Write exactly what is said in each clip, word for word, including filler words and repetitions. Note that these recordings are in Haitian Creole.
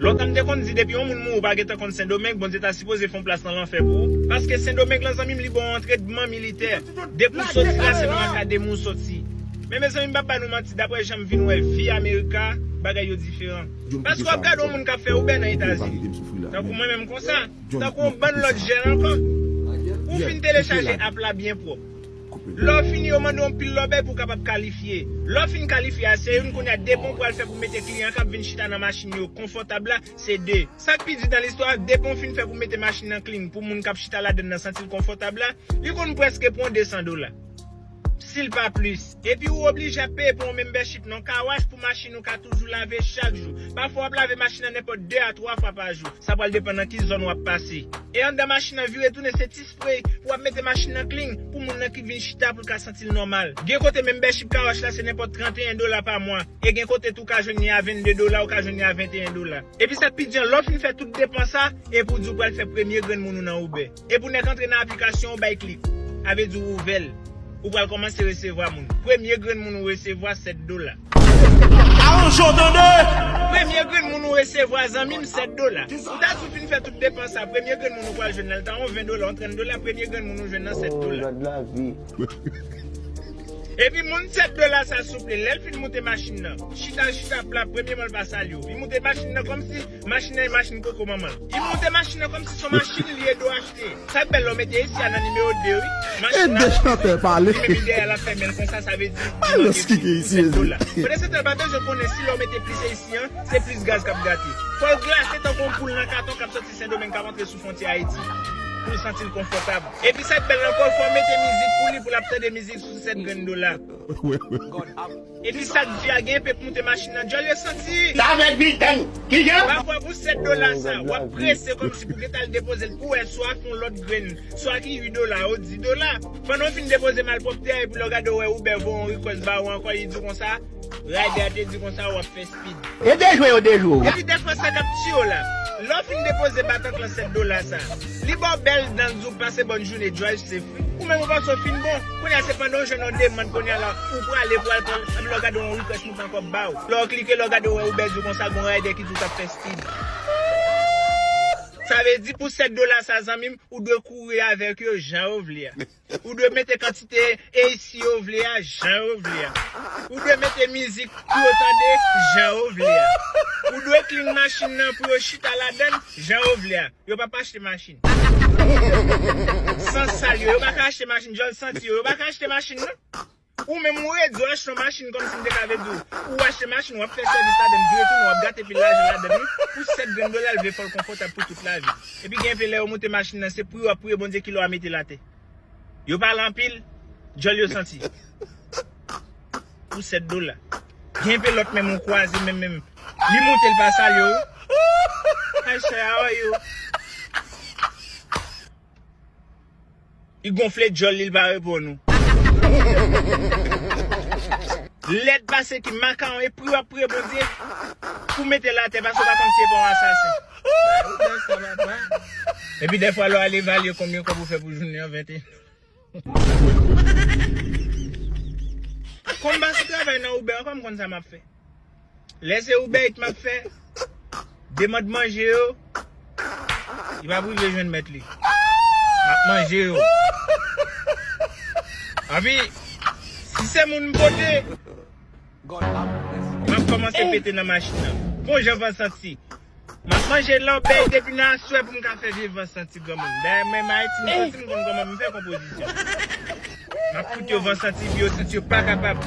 Lontan m te konn di depi yon moun mouri ou pa gentan konn Sendomeng, Bondye ta sipoze fè yon plas nan lanfè pou ou. Paske Sendomeng lan zanmi m li ba w antrenman militè. Depi w soti la se nan akademi w soti. Men mezanmi m p ap ba nou manti, daprè jan m vin wè vi Amerika, bagay yo diferan. Paske w ap gade yon moun k ap fè Uber nan Etazini. Tankou mwen menm konsa. Tankou yon bann lòt jèn ankò. Ou fin telechaje app la byen pwòp. Lè w fini yo mande w yon pil lòbèy pou w kapab kalifye. Lè w fin kalifye a, se youn kounye a depan w pral fè pou mete kliyan k ap vin chita nan machin yo konfòtab la, se de. Sa k pi di nan listwa a, depan w fin fè pou mete machin nan clean, pou moun k ap chita ladann nan santi l konfòtab la, li konn prèske pran w de san dola. Si l pa plis. Epi ou oblije ap peye pou yon membership nan car wash pou machin ou ka toujou lave chak jou. Pafwa w ap lave machin nan nenpòt de a twa fwa pa jou. Sa pral depann nan ki zòn w ap pase. E anndan machin nan vire tounen se ti spray pou w ap mete machin nan clean pou moun nan ki vin chita pou l ka santi l nòmal. Gen kote membership car wash la se nenpòt trannteyen dola pa mwa. E gen kote tou w ka jwenn li a vennde dola, ou ka jwenn li a venteyen dola. Epi sa k pi di an, lè w fin fè tout depans sa, epi w di w pral fè premye grenn moun ou nan Uber. Epi w nèk antre nan aplikasyon, ou bay klik. A vle di w ouvè l. Ou pral kòmanse resevwa moun. Premye grenn moun ou resevwa, sèt dola. Aranj ou tande! Premye grenn moun ou resevwa, zanmi m, sèt dola. Ou ta di w fin fè tout depans sa, premye grenn moun ou pral jwenn nan, l ta yon ven dola, yon trant dola, premye grenn moun ou jwenn nan, sèt dola. Epi moun sèt dola sa souple, lè l fin moute machin nan, chita, chita pla, premye mwen l pa salye w. Li moute machin nan kòmsi machin nan e machin koko manman l. Li moute machin nan kòmsi se yon machin li ede w achte. Sa k bèl lè w mete isi a nan nimewo de wi. Machin nan, li menm li dèyè l ap fèmen l konsa, sa vle di li manke sèt dola. Pandan se tan l pa bezwen konnen si lè w mete plis e isi an, se plis gaz k ap grate. Fò l glase tankou yon poul nan katon k ap soti Sendomeng k ap antre sou fwontyè Ayiti. Pou l santi l konfòtab. Epi sa k bèl ankò, fò w mete mizik pou li, pou l ap tande mizik sou sèt grenn dola. Epi sa k di a gen enpe k moute machin nan, djòl yo santi. Sa vle di tann. Kijan? Pafwa pou sèt dola sa, w ap prese kòmsi pou gentan al depoze l pou wè swa fè yon lòt grenn, swa ki uit dola ou dis dola. Pandan w fin depoze malpwòpte a, epi lè w gade w wè Uber voye yon request ba ou ankò, li di w konsa, rider a te di konsa w ap fè speed. E dejwe yo dejwe w. Epi dèfwa sa k ap tiye w la. Lè w fin depoze batant lan sèt dola sa, li ba w bèl dan l di w pase bòn jounen, drive safe. Ou menm ou panse w fin bon. Kounye a se pandan w jwenn yon demann kounye a la, ou prale pou al pran l, epi lè w gade yon request moute ankò ba w. Lè w klike, lè w gade w wè Uber di w konsa gon rider ki di w t ap fè speed. Sa vle di pou sèt dola sa zanmi m, ou dwe kouri avèk yo jan yo vle a. Ou dwe mete kantite A C yo vle a, jan yo vle a. Ou dwe mete mizik pou yo tande, jan yo vle a. Ou dwe clean machin nan pou yo chita ladann, jan yo vle a. Yo p ap achte machin. San sal yo, yo pa ka achte machin, djòl santi yo, yo pa ka achte machin non. Ou menm ou redi w achte yon machin kòmsi m te ka vle di w. Ou achte machin, w ap fè sèvis ladann, vire tounen, w ap gate pil lajan ladann wi. Pou sèt grenn dola, l vle fè l konfòtab pou tout lavi. Epi gen enpe lè yo moute machin nan, se priye w ap priye Bondye ki lè w a mete l atè. Yo pale anpil, djòl yo santi. Pou sèt dola. Gen enpe lòt menm ou kwaze menm menm. Li moute l pa salye w. Hi sir, how are you? Li gonfle djòl li, li pa reponn ou. Lèd pase ki makawon, e priye w ap priye Bondye pou mete l atè, paske w pa konn si se pa yon asasen. Epi dèfwa lè w al evalye konbyen kòb ou fè pou jounen an, venteyen. Kòm m pa sou travay nan Uber ankò, m konn sa m ap fè. Lè se Uber Eats m ap fè, demann manje yo, li pa prive jwenn mèt li. M ap manje yo. Epi, si se moun m pote, m ap kòmanse pete nan machin nan. Bon jan van santi. M ap manje lòbèy depi nan aswè pou m ka fè vye van santi granmoun. Dayè menm Ayiti m santi m konn kòman m fè konpozisyon. M ap fout yo van santi pou yo santi yo pa kapab.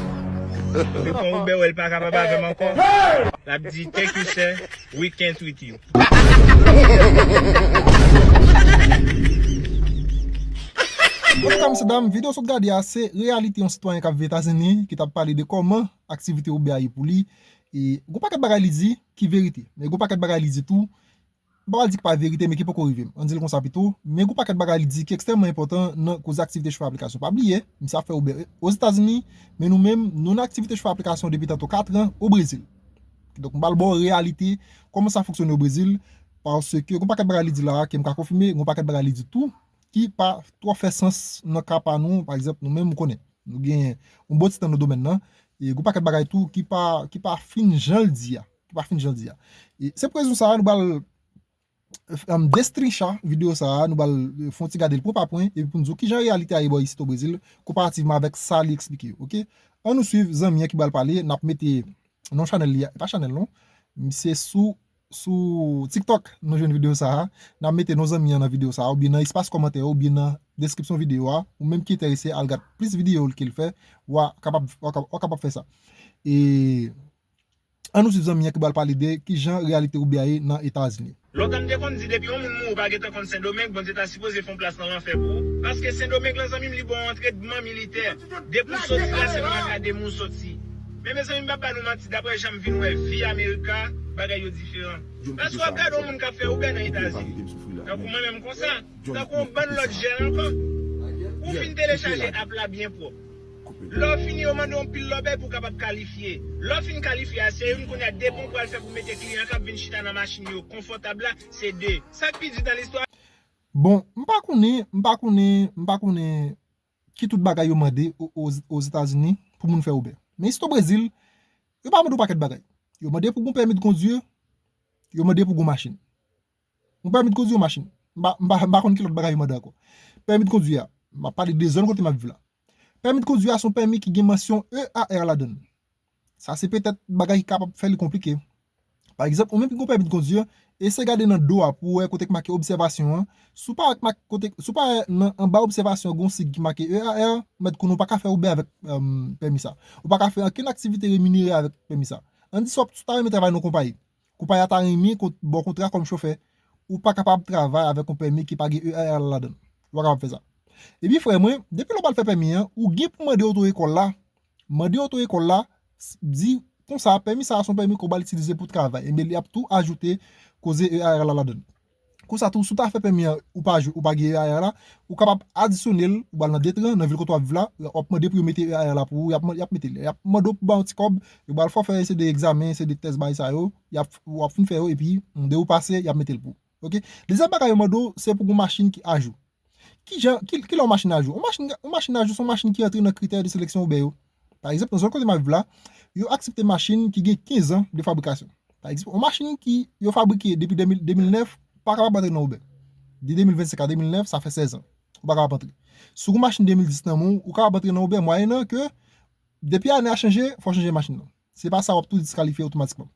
Epi kon Uber wè l pa kapab avè m ankò, l ap di, "Thank you sir, we can't with you." Bon, medam, mesye dam, videyo sot gade a se reyalite yon sitwayen k ap viv Etazini ki t ap pale de kòman aktivite Uber a ye pou li. E gon pakèt bagay li di ki verite, men gon pakèt bagay li di tou, m pa pral di ki pa verite, men ki poko rive m. Ann di l konsa pito, men gon pakèt bagay li di ki ekstrèmman enpòtan nan koze aktivite chofè aplikasyon. Pa bliye, misye ap fè Uber Eats Ozetazini, men nou menm, nou nan aktivite chofè aplikasyon depi tanto kat an o Brezil. Donk, m pral ba w reyalite kòman sa fonksyone o Brezil, paske gon pakèt bagay li di la a ke m ka konfime, gon pakèt bagay li di tou ki pa twò fè sans nan ka pa nou, pa egzanp, nou menm, ou konnen. Nou gen yon bon ti tan nan domèn nan, e gon pakèt bagay tou ki pa, ki pa fin jan l di a. ki pa fin jan l di a. E se pou rezon sa a, nou pral, um, destrincha videyo sa a, nou pral, eh, fè yon ti gade l pwen pa pwen, epi pou n di w kijan reyalite a ye bò isit o Brezil, konparativman avèk sa li eksplike yo, oke? Ann nou swiv zanmi an ki pral pale, n ap mete non chanèl li a, e pa chanèl non, se sou, sou TikTok nou jwenn videyo sa a, n ap mete non zanmi an nan videyo sa a, oubyen nan espas kòmantè yo, oubyen nan deskripsyon videyo a, ou menm ki enterese al gad plis videyo ke l fè, w a kapab, w a kap-, w a kapab fè sa. E ann nou swiv zanmi an ki pral pale de kijan reyalite Uber a ye nan Etazini. Lontan m te konn di depi yon moun mouri ou pa gentan konn Sendomeng, Bondye ta sipoze fè yon plas nan lanfè pou ou. Paske Sendomeng lan zanmi m li ba w antrenman militè. Depi w soti la se nan akademi w soti. Men mezanmi m p ap ba nou manti, daprè jan m vin wè vi Amerika, bagay yo diferan. Paske w ap gade yon moun k ap fè Uber nan Etazini. Tankou mwen menm konsa, tankou yon bann lòt jèn ankò. Ou fin telechaje app la byen pwòp. Lè w fini, yo mande w anpil lòbèy pou w kapab kalifye. Lè w fin kalifye a, se youn kounye a de pon pral fè pou mete kliyan k ap vin chita nan machin yo konfòtab la, se de. Sa k pi di nan listwa. Bon, m pa konnen, m pa konnen, m pa konnen ki tout bagay yo mande o- o- Ozetazini pou moun fè Uber. Men isit o Brezil, yo pa mande w pakèt bagay. Yo mande pou w gen pèmi de kondwi, yo mande pou w gen machin. Yon pèmi de kondwi yon machin. M pa, m pa, m pa konn ki lòt bagay yo mande ankò. Pèmi de kondwi a, m ap pale de zòn kote m ap viv la. Pèmi de kondwi a se yon pèmi ki gen mansyon E A R ladan l. Sa se petèt bagay ki kapab fè li konplike. Pa egzanp, ou menm ki gen pèmi de kondwi, eseye gade nan do a pou w wè kote k make obsèvasyon an. Si w pa wè k make kote, si w pa wè nan anba obsèvasyon an gen yon sig ki make E A R, mèt konnen w pa ka fè Uber avèk, um, pèmi sa. Ou pa ka fè okenn aktivite reminere avèk pèmi sa. Ann di si w ap, si w ta renmen travay nan yon konpayi. Konpayi a ta renmen ba w kontra kòm chofè, ou pa kapab travay avèk yon pèmi ki pa gen E A R ladan l. Ou pa kapab fè sa. Epi frè mwen, depi lè w pral fè pèmi an, ou gen pou mande oto ekòl la, mande oto ekòl la, di konsa, pèmi sa a se yon pèmi ke w pral itilize pou travay. Ebyen, y ap tou ajoute koze E A R la ladan l. Konsa tou, si w ta fè pèmi an, ou pa, ou pa gen E A R la, ou kapab adisyone l, ou pral nan Detran, nan vil kote w ap viv la, w ap mande pou yo mete E A R la pou ou, y ap, y ap mete l. Y ap mande w pou ba yon ti kòb, yo pral fè w fè se de egzamen, se de tès bagay sa yo, y ap, w ap fin fè yo, epi, de ou pase, y ap mete l pou ou. Oke? Dezyèm bagay yo mande w, se pou gen yon machin ki ajou. Kijan, ki, kilè yon machin ajou? Yon machin, yon machin ajou se yon machin ki antre nan kritè de seleksyon Uber yo. Pa egzanp, nan zòn kote m ap viv la, yo aksepte machin ki gen kenz an de fabrikasyon. Pa egzanp, yon machin ki yo fabrike depi de mil, de mil nèf, pa kapab antre nan Uber. De de mil vennsenk a de mil nèf, sa fè sèz an. Ou pa kapab antre. Si w gen yon machin de mil dis nan men w, ou kapab antre nan Uber mwayennan ke depi ane a chanje, fò w chanje machin nan. Se pa sa, w ap tou diskalifye otomatikman.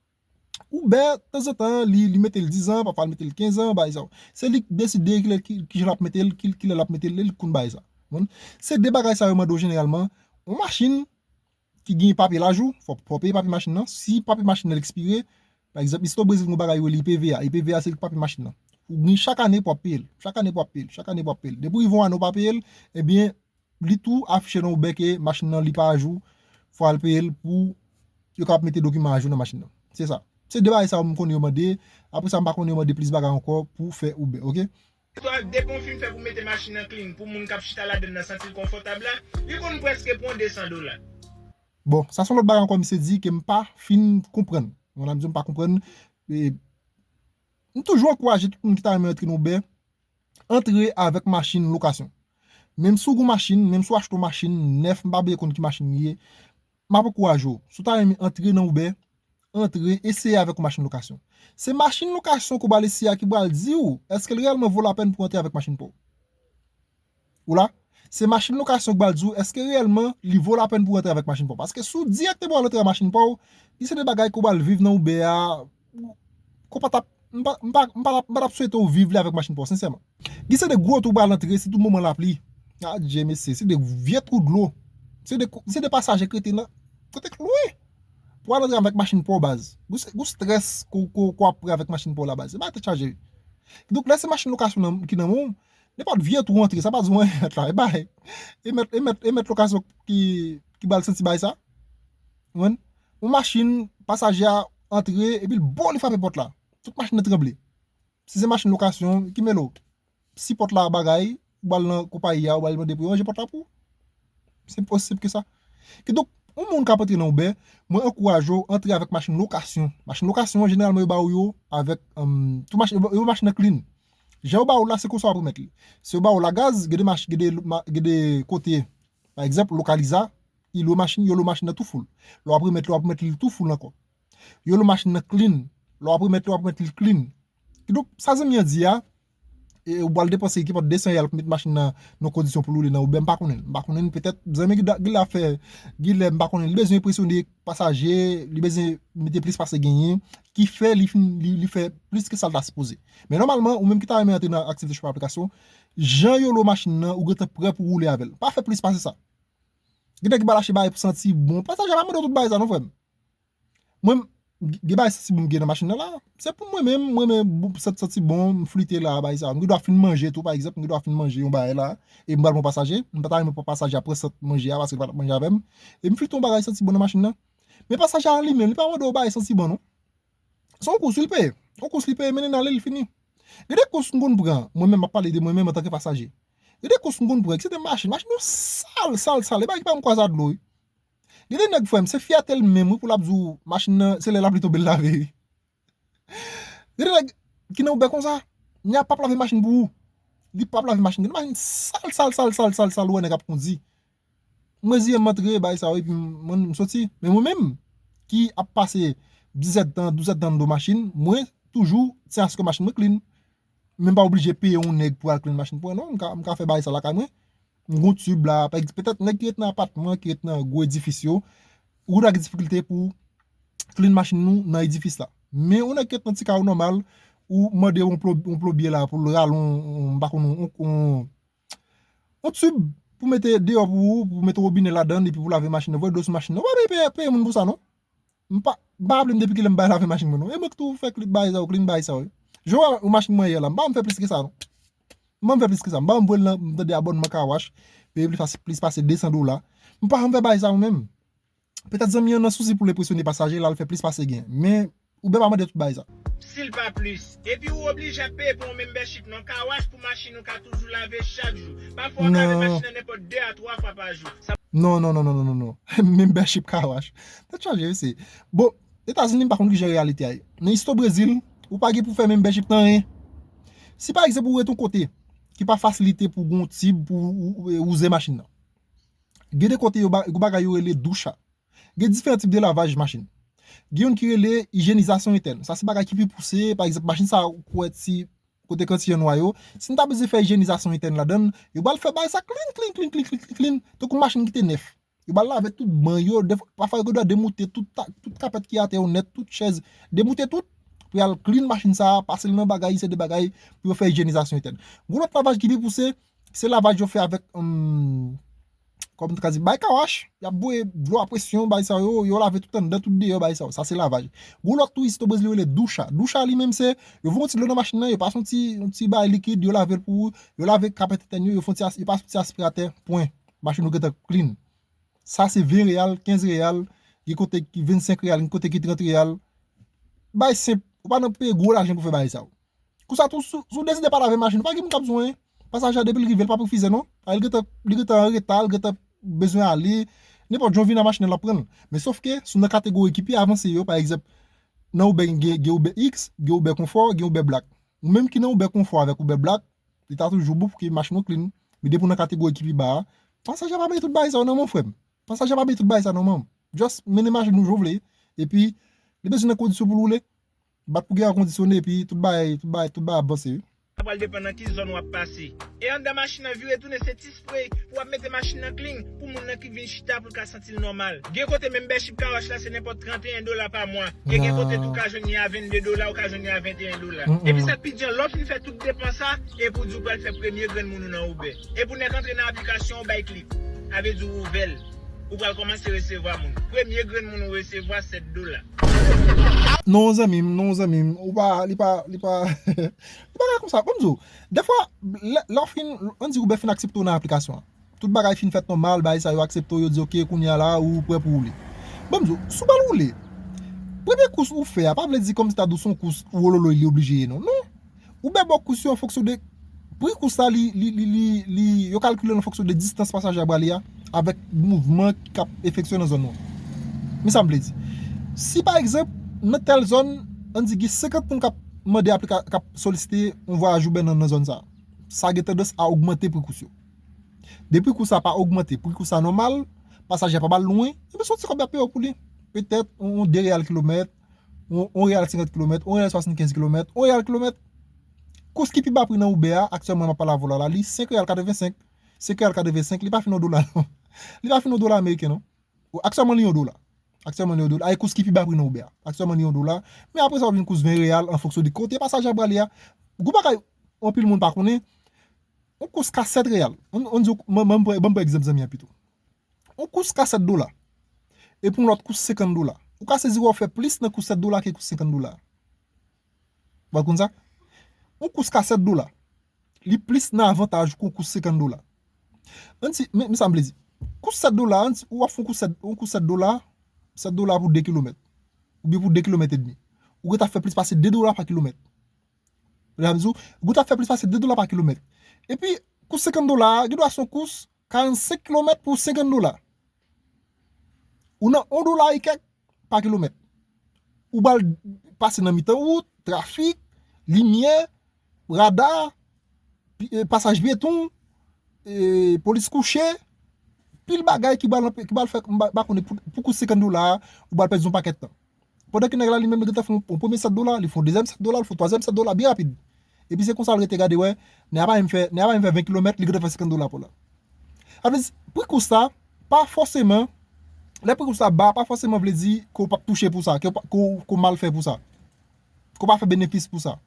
Uber, tanzantan, li, li mete l diz an, pafwa l mete l kenz an, bagay sa yo. Se li k deside kilè, ki, kijan l ap mete l, ki, kilè l ap mete l, li k konn bagay sa. Konprann? Se de bagay sa yo mande w jeneralman. Yon machin ki gen papye l ajou, fò, fò w peye papye machin nan. Si papye machin nan ekspire, pa egzanp, isit o Brezil gen yon bagay yo rele I P V A. I P V A se papye machin nan. Ou gen chak ane pou w ap peye l. Chak ane pou w ap peye l. Chak ane pou w ap peye l. Depi w rive yon ane w pa peye l, ebyen, li tou afiche nan Uber ke machin nan li pa ajou, fò al peye l pou yo kapab mete dokiman ajou nan machin nan. Se sa. Se de bagay sa yo m konnen yo mande. Apre sa, m pa konnen yo mande plis bagay ankò pou fè Uber, oke? Depi w fin fè pou mete machin nan clean, pou moun k ap chita ladan l nan santi l konfòtab la, li konn prèske pran desan dola. Bon, sa se yon lòt bagay ankò misye di ke m pa fin konprann. Mwen la m di m pa konprann. E, m toujou ankouraje tout moun ki ta renmen antre nan Uber, antre avèk machin lokasyon. Menm si w gen yon machin, menm si w achte yon machin nèf, m pa byen konn ki machin li ye, m ap ankouraje w. Si w ta renmen antre nan Uber, antre, eseye avèk yon machin lokasyon. Se machin lokasyon ke w pral eseye a ki pral di w èske l reyèlman vo lapèn pou w antre avèk machin pa w. Ou la? Se machin lokasyon ki pral di w èske reyèlman li vo lapèn pou w antre avèk machin pa w. Paske si w dirèkteman al antre ak machin pa w, li se de bagay ke w pral viv nan Uber a, ke w pa t ap, m pa, m pa, m pa t ap, m pa t ap swete w viv li avèk machin pa w, sensèman. Gen se de gwo twou w pral antre, sitou moman lapli. Adje mesye, se de vye twou dlo. Se de, se de pasaje k rete nan, kote k lwen. Pou al antre avèk machin pa w baz. Gwo, gwo strès ke w, ke w, ke w ap pran avèk machin pa w la baz. Se pa tèt chaje. Donk, lè se machin lokasyon nan, ki nan men w, nenpòt vye twou w antre, sa pa di w anyen la. E bay, e mèt, e mèt, e mèt lokasyon ki, ki ba l santi bay sa. Ou konprann? Yon machin, pasaje a antre, epi l bo li frape pòt la. Tout machin nan tranble. Si se machin lokasyon, ki mele w? Si pòt la bagay, ou pral nan konpayi a, ou pral mande pou yo ranje pòt la pou ou. Se osi senp ke sa. Kidonk, yon moun k ap antre nan Uber, mwen ankouraje w antre avèk machin lokasyon. Machin lokasyon an, jeneralman, yo ba w yo avèk, um, tout machin, yo ba w machin nan clean. Jan yo ba w la, se konsa w ap remèt li. Si yo ba w la gaz, gen de mach-, gen de, gen de kote, pa egzanp, Localiza, ki lwe machin, yo lwe machin nan tou full. Lè w ap remèt li, w ap remèt li tou full ankò. Yolo machin nan clean. Lè w ap remèt li, w ap remèt li clean. Kidonk, sa zanmi an di a, e, ou pral depanse ekipman de san reyal pou met machin nan nan kondisyon pou l woule nan Uber, m pa konnen. M pa konnen, petèt, zanmi Gila, Gila fè, Gila, m pa konnen, li bezwen enpresyone pasaje, li bezwen mete plis pase genyen, ki fè li, fin, li, li fè plis ke sa l ta sipoze. Men nòmalman, ou menm ki ta renmen antre nan aktivite chofè aplikasyon, jan Yolo machin nan, ou gentan prè pou woule avè l. Pa fè plis pase sa. Gen nèg ki pral achte bagay pou santi bon. Pasaje pa mande w tout bagay sa non, frè m. Mwen, gen bagay santi bon m gen nan machin nan la. Se pou mwen menm, mwen menm, bon, santi, santi bon, m flite la, bagay sa. M gen dwa fin manje tou, pa egzanp, m gen dwa fin manje yon bagay la, e m pral pran pasaje. M pa ta renmen pran pasaje a pran sant manje a, paske li pa t ap manje avè m. E m flite yon bagay santi bon nan machin nan. Men pasaje a li menm, li pa mande w bagay santi bon, non. Se yon kous li peye. Yon kous li peye, mennen n ale, li fini. Gen de kous m konn pran, mwen menm, m ap pale de mwen menm antanke pasaje. Gen de kous m konn pran, ki se de machin, machin yo sal, sal, sal. E bagay ki pa m kwaze a dlo, wi. Gen de nèg, frè m, se fyète l menm, wi, pou l ap di w machin nan, se lè lapli tonbe l lave, wi. Gen de nèg ki nan Uber konsa, nèg la p ap lave machin pou ou. Li p ap lave machin. Gen de machin sal, sal, sal, sal, sal, sal, ou wè nèg ap kondi. Mwen zi m antre, bay sa yo, epi mwen, m soti. Men mwen menm, ki ap pase diz èdtan, douz èdtan anndan machin, mwen toujou, se aske machin mwen clean. Men m pa oblije peye yon nèg pou al clean machin pou mwen, non. M ka, m ka fè bagay sa lakay mwen. M gon tib la, pa egz-, petèt nèg ki ret nan apatman, ki ret nan gwo edifis yo, ou gen difikilte pou clean machin nou nan edifis la. Men yon nèg ki ret nan ti kay ou nòmal, ou mande yon plo-, yon plonbye la pou l rale yon, yon, m pa konn, yon, yon, yon tib pou mete deyò pou ou, pou mete wobinè ladan l, epi pou lave machin nan, voye dlo sou machin nan. Ou pa bezwen peye, peye moun pou sa, non. M pa, m pa raple m depi kilè m bay lave machin mwen, non. E mwen ki tou fè clean bagay sa yo, clean bagay sa yo. Jan w wè machin mwen ye la, m pa janm fè plis ke sa, non. M pa janm fè plis ke sa. M pa janm voye l nan, m tande abònman car wash, peye plis pase, plis pase de san dola. M pa janm fè bagay sa yo menm. Petèt zanmi an nan sousi pou l enpresyone pasaje, l al fè plis pase gen. Men, Uber pa mande tout bagay sa. Si l pa plis. Epi ou oblije ap peye pou yon membership nan car wash pou machin ou ka toujou lave chak jou. Pafwa w ka lave machin nan nenpòt de a twa fwa pa jou. Sa... Non, non, non, non, non, non, non. Membership car wash. Tèt chaje, mesye. Bon, Etazini, m pa konn kijan reyalite a ye. Nan isto Brezil, ou pa gen pou fè membership nan anyen. Si pa egzanp ou ret yon kote ki pa fasilite pou gon tib pou ou, ou, ou wouze machin nan. Gen de kote yo ba-, gon bagay yo rele ducha. Gen diferan tip de lavaj machin. Gen youn ki rele ijyenizasyon entèn. Sa se bagay ki pi pouse, pa egzanp, machin sa ou kwè ti kote kantiyan nwa yo. Si n ta bezwen fè ijyenizasyon entèn ladan l, yo pral fè bagay sa clean, clean, clean, clean, clean, clean, clean. Tankou machin ki te nèf. Yo pral lave tout ban yo, dèfwa, pafwa yo gen dwa demoute tout ta-, tout kapèt ki atè yo nèt, tout chèz, demoute tout, pou y al clean machin sa, pase l nan bagay, se de bagay, pou yo fè ijyenizasyon entèn. Gon lòt lavaj ki pi pouse, se lavaj yo fè avèk, hum, kòm m ta ka di, bay car wash, y ap voye dlo a presyon, bay sa yo, yo lave tout anndan, tout deyò, bay sa yo. Sa se lavaj. Gon lòt tou isit o Brezil yo rele ducha. Ducha li menm se, yo voye yon ti dlo nan machin nan, yo pase yon ti, yon ti bagay likid, yo lave l pou ou, yo lave kapèt entèn yo, yo fè yon ti as-, yo pase yon ti aspiratè, pwen. Machin ou gentan clean. Sa se ven reyal, kenz reyal, gen kote ki vennsenk reyal, gen kote ki trant reyal. Bay senp, ou pa nan peye gwo lajan pou fè bagay sa yo. Konsa tou, si, si w deside pa lave machin ou, pa gen moun k ap di w anyen. Pasaje a depi l rive, l p ap refize non. A, li gentan, li gentan an reta, li gentan bezwen ale. Nenpòt jan w vin a machin nan, l ap pran l. Men sòf ke, si w nan kategori ki pi avanse yo, pa egzanp, nan Uber gen, gen Uber X, gen Uber Confort, gen Uber Black. Ou menm ki nan Uber Confort avèk Uber Black, li ta toujou bon pou ke machin ou clean. Men depi w nan kategori ki pi ba a, pasaje a pa mete tout bagay sa yo nan men w, frè m. Pasaje a pa mete tout bagay sa nan men w. Just mennen machin ou jan w vle. Epi, li bezwen nan kondisyon pou l woule. Bat pou gen akondisyone, epi tout bagay, tout bagay, tout bagay ap vanse, wi. Sa pral depann nan ki zòn w ap pase. E anndan machin nan vire tounen se ti spray pou w ap mete machin nan clean pou moun nan ki vin chita pou l ka santi l nòmal. Gen kote membership car wash la se nenpòt trannteyen dola pa mwa. E gen kote tou w ka jwenn li a vennde dola, ou ka jwenn li a venteyen dola. Epi sa k pi di an, lè w fin fè tout depans sa, epi w di w pral fè premye grenn moun ou nan Uber. Epi w nèk antre nan aplikasyon, w bay klik. Sa vle di w ouvè l. Ou pral kòmanse resevwa moun. Premye grenn moun ou resevwa, sèt dola. Non, zanmi m, non, zanmi m. Ou pa, li pa, li pa, li pa ka konsa. Ban m di w, dèfwa, lè, lè w fin, ann di Uber fin aksepte w nan aplikasyon an. Tout bagay fin fèt nòmal, bagay sa yo aksepte w, yo di, "Ok, kounye a la, ou prè pou woule." Ban m di w, si w pral woule, premye kous ou fè a, pa vle di kòmsi ta di w se yon kous wololoy li oblije ye, non. Non. Uber ba w kous yo an fonksyon de, pri kous la, li, li, li, li, li, yo kalkile l an fonksyon de distans pasaje a prale a, avèk mouvman k ap efektye nan zòn nan. Men sa m vle di. Si, pa egzanp, nan tèl zòn, ann di gen senkant moun k ap mande aplika-, k ap solisite yon vwayaj Uber nan, nan zòn sa a, sa gen tandans a ogmante pri kous yo. Depi kous la pa ogmante, pri kous la nòmal, pasaje a pa pral lwen, ebyen se yon ti kòb y ap peye w pou li. Petèt, yon, yon de reyal kilomèt, yon, yon reyal senkant kilomèt, yon reyal swasannkenz kilomèt, yon reyal kilomèt. Kous ki pi ba pri nan Uber a, aktyèlman m ap pale avè w la, la, li senk reyal katrevensenk. Senk reyal katrevensenk, li pa fin yon dola, non. Li pa fin yon dola ameriken, non. Aktyèlman, li yon dola. Aktyèlman, li yon dola. Ay, kous ki pi ba pri nan Uber a. Aktyèlman, li yon dola. Men apre sa, w ap jwenn kous ven reyal an fonksyon de kote pasaje a prale a. Gwo bagay, anpil moun pa konnen, yon kous ka sèt reyal. Ann, ann di, w, ban, ban m pran, ban m pran egzanp zanmi an pito. Yon kous ka sèt dola. Epi yon lòt kous senkant dola. Ou ka sezi wè w fè plis nan kous sèt dola ke kous senkant dola. Ou konn sa? Yon kous ka sèt dola. Li plis nan avantaj ke yon kous senkant dola. Ann di, men, men sa m vle di. Kous sèt dola, ann di, ou ap fè yon kous sèt, yon kous sèt dola, sèt dola pou de kilomèt. Oubyen pou de kilomèt edmi. Ou gentan fè plis pase de dola pa kilomèt. Ou gentan fè plis pase de dola pa kilomèt. Epi, kous senkant dola a, gen dwa se yon kous karannsenk kilomèt pou senkant dola. Ou nan yon dola e kèk pa kilomèt. Ou ba l pase nan mitan wout, trafik, limyè, rada, pi- eh, pasaj pyeton, eh, polis kouche, pil bagay ki ba l anpe- ki ba l fè, m pa- m pa konnen pou, pou kous senkant dola a, ou ba l pèdi yon pakèt tan. Pandan ke nèg la li menm li gentan fè yon, yon premye sèt dola, li fè yon dezyèm sèt dola, li fè yon twazyèm sèt dola byen rapid. Epi se konsa l rete gade wè, nèg la pa menm fè, nèg la pa menm fè ven kilomèt, li gentan fè senkant dola pou la. Sa vle di, pri kous la, pa fòseman, lè pri kous la ba, pa fòseman vle di ke w p ap touche pou sa, ke w pa- ke w ke w mal fè pou sa. Ke w pa fè benefis pou sa.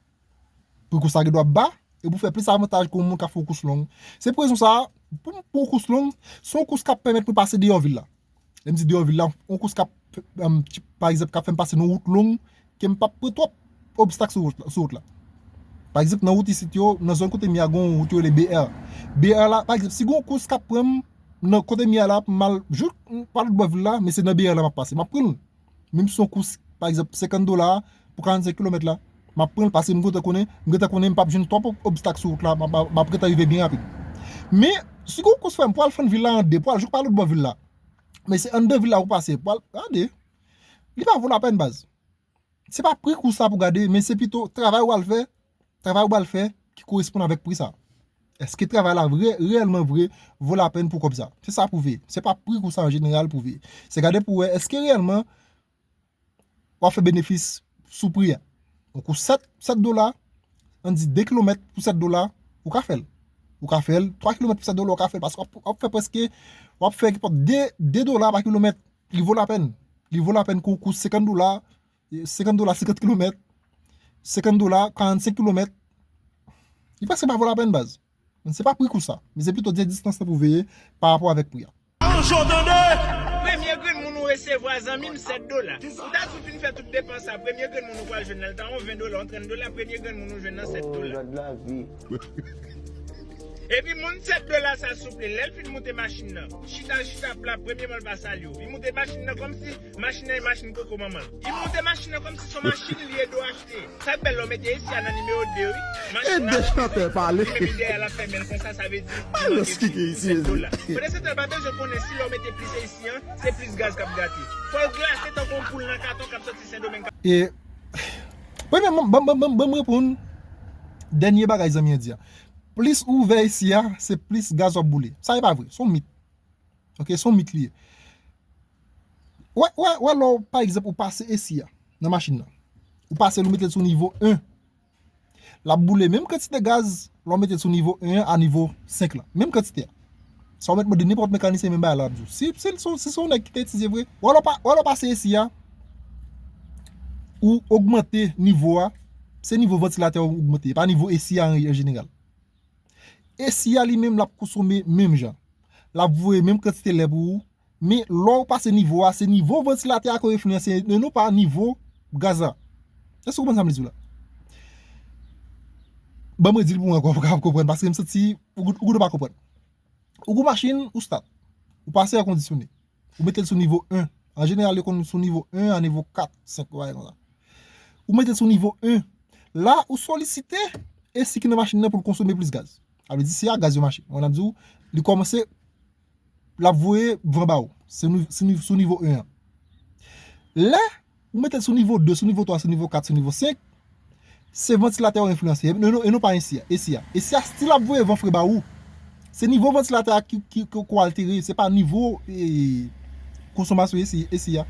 Pri kous la gen dwa ba, epi w fè plis avantaj ke yon moun k ap fè yon kous long. Se pou rezon sa a, pou, pou yon kous long, se yon kous k ap pèmèt mwen pase deyò vil la. Lè m di deyò vil la, yon kous k ap, em, ti- pa egzanp, k ap fè m pase nan wout long, ke m p ap pran twòp obstak sou wout la, sou wout la. Pa egzanp, nan wout isit yo, nan zòn kote m ye a, gen yon wout yo rele B R. B R la, pa egzanp, si gen yon kous k ap pran m nan kote m ye a la, pou m al jouk pa lòt bò vil la, men se nan B R la m ap pase. M ap pran l. Menm si se yon kous, pa egzanp, senkant dola pou karannsenk kilomèt la, m ap pran l paske m gentan konnen, m gentan konnen m p ap jwenn twòp ob- obstak sou wout la, m ap, m ap gentan rive byen rapid. Men, si gen yon kous frè m, pou al fann vil la an de, pou al jouk pa lòt bò vil la, men se anndan vil la pou pase, pou al, gade, li pa vo lapèn baz. Se pa pri kous la pou gade, men se pito travay ou al fè, travay ou al fè ki koresponn avèk pri sa. Èske travay la vre, reyèlman vre, vo lapèn pou kòb sa? Se sa pou veye. Se pa pri kous la an jeneral pou veye. Se gade pou wè èske reyèlman w ap fè benefis sou pri a. Yon kous sèt, sèt dola, ann di de kilomèt pou sèt dola, ou ka fè l. Ou ka fè l, twa kilomèt pou sèt dola, ou ka fè l. Paske w ap, w ap fè prèske, w ap fè ki pòt de, de dola pa kilomèt. Li vo lapèn. Li vo lapèn kou, kou senkant dola, senkant dola, senkant kilomèt, senkant dola, karannsenk kilomèt. Li prèske pa vo lapèn baz. Men se pa pri kous sa. Men se pito di distans lan pou veye pa rapò avèk pri a. Anjan tande! Premye grenn moun ou resevwa, zanmi m, sèt dola. Ou ta di w fin fè tout depans sa, premye grenn moun ou pral jwenn nan, l ta yon ven dola, yon trant dola, premye grenn moun ou jwenn nan, sèt dola. Epi moun sèt dola sa souple, lè l fin moute machin nan, chita, chita pla, premyèman l pa salye w. Li moute machin nan kòmsi machin nan e machin koko manman l. Li moute machin nan kòmsi se yon machin li ede w achte. Sa k bèl lè w mete Esi a nan nimewo de wi. Machin nan, ede chantè pale. Epi dèyè l ap fèmen l konsa, sa vle di li manke sèt dola. Pandan se tan l pa bezwen konnen si lè w mete plis Esi an, se plis gaz k ap grate. Fò l glase tankou yon poul nan katon k ap soti Sendomeng. E, premyèman, ban, ban, ban, ban m reponn dènye bagay zanmi an di a. Plis ou ouvè Esi a, se plis gaz w ap boule. Sa e pa vre, se yon mit. Oke, se yon mit li ye. Wè, wè, wè, lè w, pa egzanp, ou pase Esi a nan machin nan. Ou pase l, ou mete l sou nivo en. L ap boule menm kantite gaz lè w mete l sou nivo en an a nivo senk lan. Menm kantite a. Sa w mèt mande nenpòt mekanisyen, menm bagay la ap di w. Si, si, si, si se yon nèg ki te etidye vre, wè lè w pa, wè lè w pase Esi a, ou ogmante nivo a, se nivo vantilatè a ou ogmante, e pa nivo Esi a an, an jeneral. Esi a li menm l ap konsome menm jan. L ap voye menm kantite lè pou ou, men lè w pase nivo a, se nivo vantilatè a ke w enfliyanse, e non pa nivo gaz la. Èske w konprann sa m vle di w la? Ban mwen di l pou mwen ankò, pou w kapab konprann, paske m santi ou, ou, ou pa konprann. Ou gen machin, ou stat. Ou pase èkondisyone. Ou mete l sou nivo en. An jeneral, yo konn sou nivo en a nivo kat, senk, bagay konsa. Ou mete l sou nivo en. La, ou solisite Esi ki nan machin nan pou l konsome plis gaz. Sa vle di, se a gaz yo mache. Mwen ap di w, li kòmanse, l ap voye van ba w. Se nou, se nou, sou nivo en an. Lè ou mete l sou nivo de, sou nivo twa, sou nivo kat, sou nivo senk, se vantilatè yo enfliyanse. E non, e non pa Esi a. Esi a. Esi a still ap voye van fre ba ou. Se nivo vantilatè a ki, ki, ki, ki w altere. Se pa nivo, e, konsomasyon Esi, Esi a.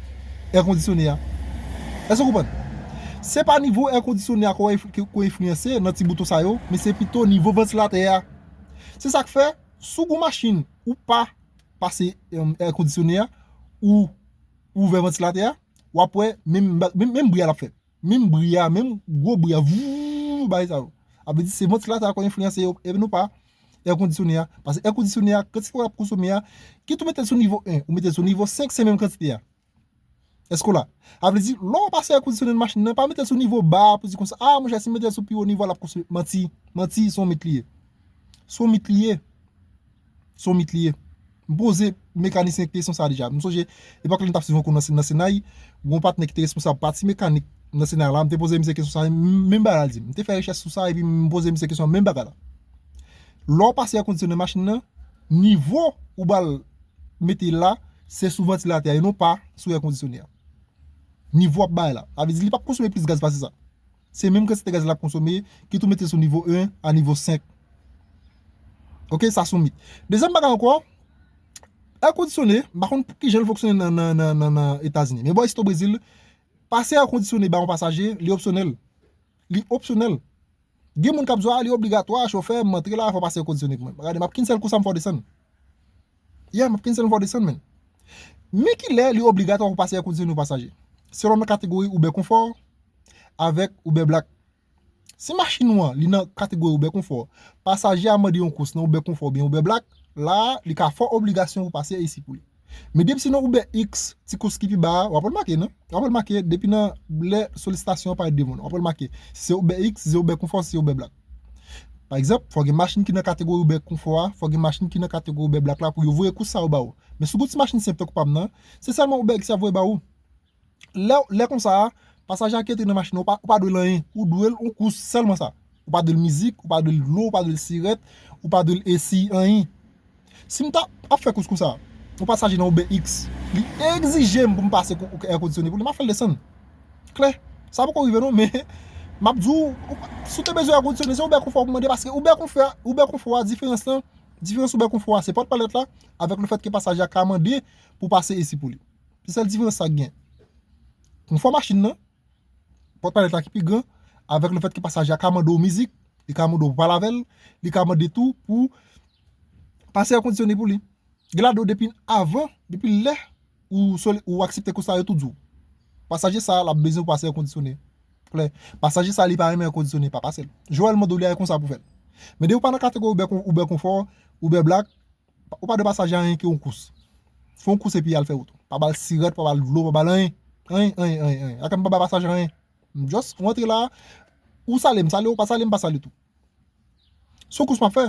Èkondisyone a. Èske w konprann? Se pa nivo èkondisyone a ke w enfliyanse nan ti bouton sa yo, men se pito nivo vantilatè a. Se sa k fè, si w gen yon machin, ou pa pase èkondisyone a, ou ouvè vantilatè a, w ap wè menm, menm, menm bri a l ap fè. Menm bri a, menm gwo bri a, vouv, bagay sa yo. A vle di se vantilatè a k enfliyanse yo, e non pa èkondisyone a. Paske èkondisyone a, kantite w ap konsome a, kit ou mete l sou nivo en, ou mete l sou nivo senk, se menm kantite a. Èske w la? A vle di, lè w pase èkondisyone nan machin nan, pa mete l sou nivo ba pou di konsa, a, monchè, si m mete l sou pi wo nivo a, l ap konsome. Manti, manti, se yon mit li ye. Se yon mit li ye. Se yon mit li ye. M poze mekanisyen kesyon sa a deja. M sonje, epòk lè m t ap swiv yon kou nan, nan Senay, gen yon patnè ki te responsab pati mekanik nan Senay la, m te poze misye kesyon sa a, menm bagay la l di m. M te fè rechèch sou sa, epi m poze misye kesyon, menm bagay la. Lè w pase èkondisyone machin nan, nivo ou ba l mete la, se sou vantilatè a, e non pa sou èkondisyone a. Nivo ap bay la. Sa vle di li p ap konsome plis gaz pase sa. Se menm kantite gaz l ap konsome, kit ou mete sou nivo en a nivo senk. Oke, sa se yon mit. Dezyèm bagay ankò, èkondisyone, m pa konn kijan l fonksyone nan, nan, nan, nan, nan Etazini. Men bò isit o Brezil, pase èkondisyone ba yon pasaje, li opsyonèl. Li opsyonèl. Gen moun k ap di w, a, li obligatwa, chofè, m antre la, fò w pase èkondisyone pou mwen. Gade, m ap kin sèl kou sa m fè w desann. Yeah, m ap kin sèl m fè w desann, men. Men kilè li obligatwa pou pase èkondisyone pou pasaje? Selon nan kategori Uber Confort avèk Uber Black. Si machin ou an, li nan kategori Uber Confort, pasaje a mande yon kous nan Uber Confort oubyen Uber Black, la a, li ka fè w obligasyon pou pase esi pou li. Men depi se nan Uber X, ti kous ki pi ba a, w ap remake, non? W ap remake, depi nan lè solisitasyon an parèt devan w, w ap remake. Si se Uber X, si se Uber Confort, si se Uber Black. Pa egzanp, fò gen machin ki nan kategori Uber Confort a, fò gen machin ki nan kategori Uber Black la pou yo voye kous sa yo ba ou. Men si w gen ti machin senp tankou pa m nan, se sèlman Uber X y ap voye ba ou. Lè, lè konsa a, pasaje a ki antre nan machin nan, ou pa, ou pa dwe l anyen. Ou dwe l yon kous sèlman sa. Ou pa dwe l mizik, ou pa dwe l dlo, ou pa dwe l sirèt, ou pa dwe l esi, anyen. Si m ta ap fè kous konsa, yon pasaje nan Uber X, li egzije m pou m pase èkondisyone pou li, m ap fè l desann. Klè. Sa poko rive non, men m ap di w, si w te bezwen èkondisyone, se Uber Confort pou mande, paske Uber Confort, Uber Confort a, diferans lan, diferans Uber Confort a, se pòt palèt la, avèk lefètke pasaje a ka mande pou pase esi pou li. Se sèl diferans sa k gen. Konfò machin nan, pòt palèt la ki pi gran, avèk lefètke pasaje a ka mande w mizik, li ka mande w pale avè l, li ka mande tou pou pase èkondisyone pou li. Gen ladan yo depi avan, depi lè ou soli-, ou aksepte kous sa, yo tou di w. Pasaje sa, l ap bezwen pou pase èkondisyone. Klè. Pasaje sa, li pa renmen èkondisyone, pa pase l. Joel mande w li a, e konsa pou fè l. Men depi w pa nan kategori Uber Con-, Uber Confort, Uber Black, ou pa dwe pasaje anyen ke yon kous. Fè yon kous epi al fè wout ou. Pa ba l sirèt, pa ba l dlo, pa ba l anyen. Anyen, anyen, anyen, anyen. Akè m pa ba pasaje anyen. M just rantre la, ou sale, m sale, ou pa sale, m pa sale tou. Se yon kous m ap fè.